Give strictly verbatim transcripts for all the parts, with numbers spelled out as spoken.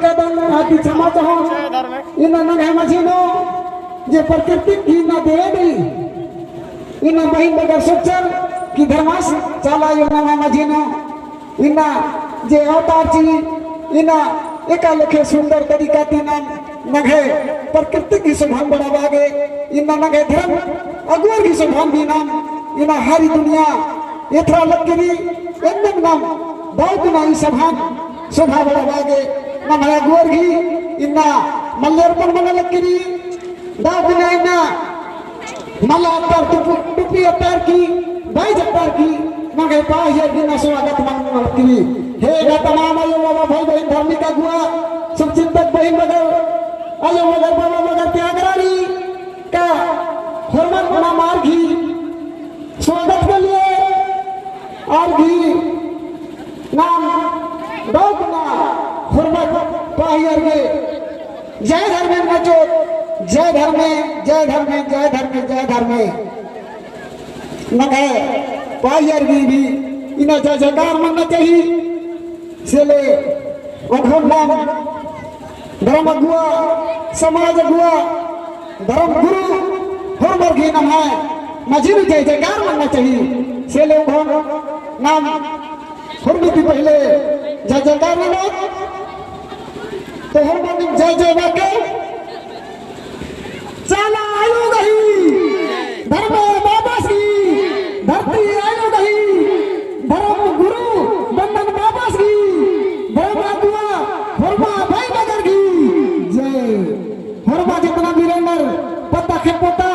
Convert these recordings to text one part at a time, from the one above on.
कदम आदि समाज हो, इन्ना नंग्है मझी नू जे प्रकृति की इन्ना देवी, इन्ना बहिन बगर सोचर की धर्मास चाला आयो नंग्है मझी नू, इन्ना जे अवतार ची, इन्ना एका लेखे सुंदर तरीका ती नाम नंग्है प्रकृति की शोभान बढ़ाबआ गे, इन्ना नंग्है धर्म अगुवर की शोभान भी नाम, इन्ना हारी दुनिया एथरा लक्करी, एन्नेम नाम दव गुना ई सभान शोभा बढ़ाबआ गे नम्है अगुवर गही इन्ना मल्यार्पण मना लक्करी। दव गुना इन्ना मला अत्तर टुपु-, टुपी अत्तर की, बाइज अत्तर की, नंग्है पाहियर गही इन्ना स्वागत मना लक्करी। हे गा तमाम आयो बाबा भाई बहिन धार्मिक अगुवा, शुभचिंतक बहिन बगर, आयो बगर बाबा बगर त्यागरा रई का होरमर नाम आर गही स्वागत के लिए आर गही नाम दव गुना होरमर पाहियर गे जय धर्मे मचो, जय धर्मे, जय धर्मे, जय धर्मे, जय धर्मे। नंग्है पाहियर गही भी इन्ना जय जयकार मन्ना चाही। से ले ओंघोन नाम धर्म अगुवा, समाज अगुवा, धर्म गुरु, होरमर गही नम्है मझी नू जय जयकार मन्ना चाही। से ले ओंघोन नाम होरमी ती पहिले जय जयकार मनो। तो होरमर नीम जय जय बअके। चाला आयो गही, धर्म बाबस गही, धरती आयो गही, धर्म गुरु बंदन बाबस गही, धर्म अगुवा होरमा भाई बगर गही जय। होरमा जेतना भी रअनर पद्दा खेप्पा ता,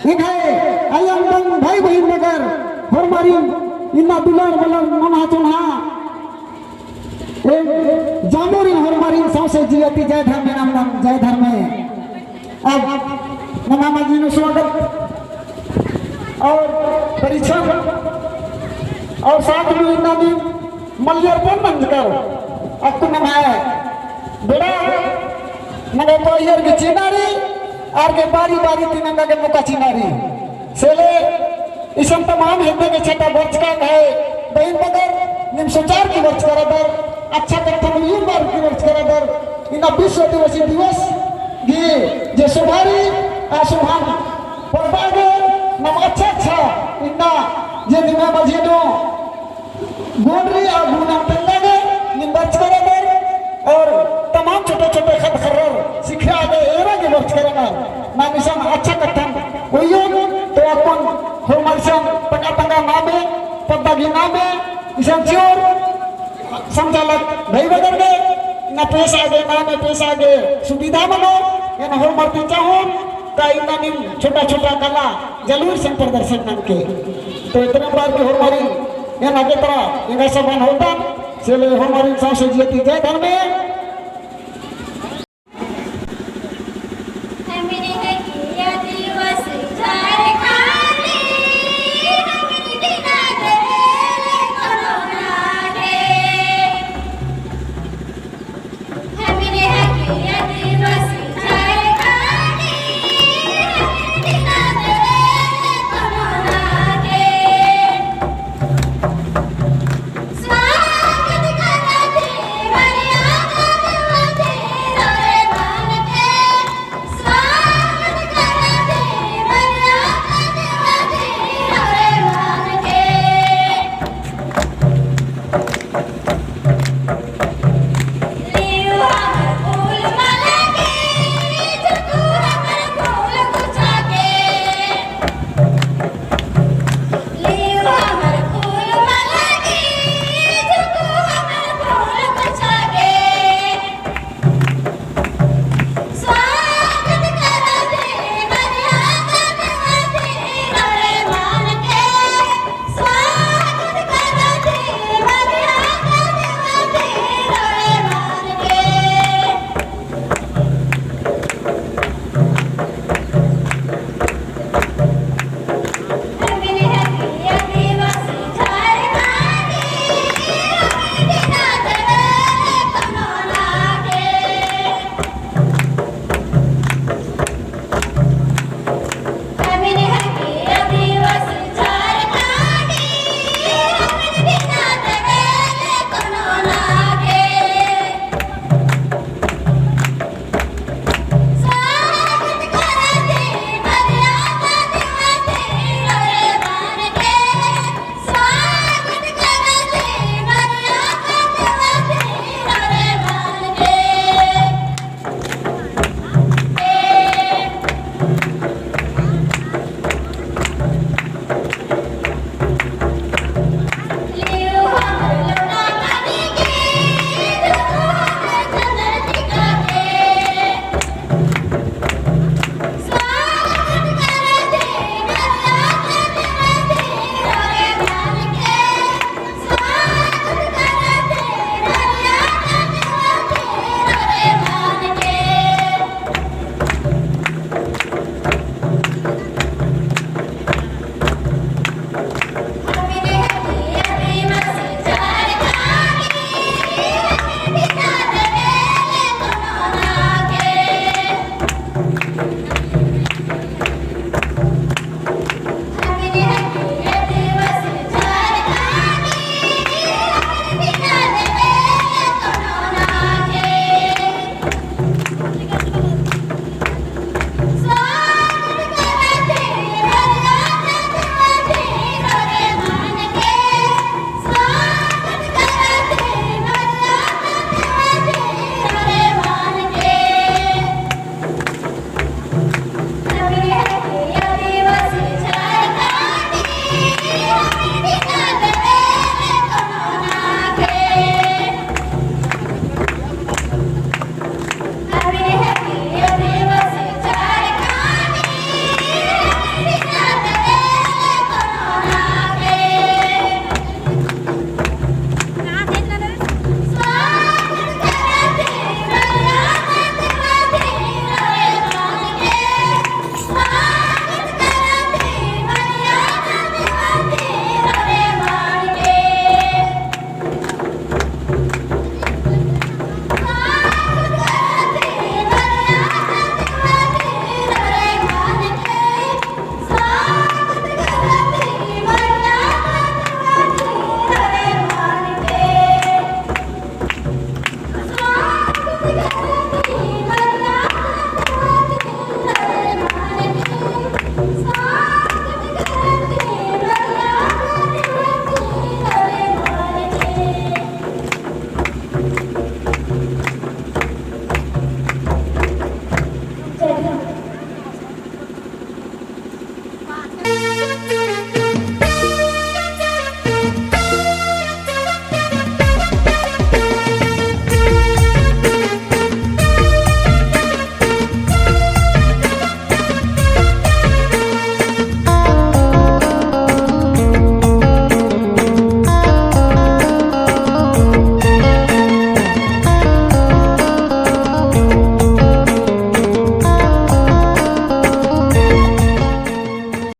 एंग्है अयंग बंग भाई बहिन बगर होरमारिन इन्ना दुलार मलर नम्है चोन्हा ए, जामोरिन होरमारिन सौंसे जिया ती जय धर्मे नाम नाम जय धर्मे। अब नम्है मझी नू स्वागत और परीक्षण और साथ में इन्ना नीम मल्यार्पण मंजकर अक्कु नम्है बेड़ा नंग्है पाहियर गे चिअना रई, आर गे बारी बारी ती नंगा गे मोका चिअना रई। से ले इसन तमाम हेद्दे गे छटा बरचका है, बहिन बगर, नीम सोचार की बरचका रअदर, अच्छा कत्थन उइय्यर बार की बरचका रअदर, इन्ना विश्व आदिवासी दिवस गही जे शोभा रई, आ शोभान पड़बआ गे, नाम अच्छा अच्छा, इन्ना जे दिमा मझी नू गोंडरी और गुना तंगा गे नीम बरचका रअदर और तमाम छोटे छोटे खद्द खर्रर सिखा गे एरा गे बरचका रअनर। नाम इसन अच्छा कत्थन उइयोन तो अक्कुन होरमर इसन तंगा तंगा नामे पद्दा गही नामे इसन चिओर संचालक भाई बगर गे ना पैसा गे नामे पैसा गे सुविधा मनो एन होरमर ती चाहोन का इन्ना नीम छोटा छोटा कला जलूर संग प्रदर्शन ननके। तो इतने बार की होरमारिन एन आगे तरा एंगा सभान होतन, से ले होरमारिन सौंसे जिया ती जय धर्मे।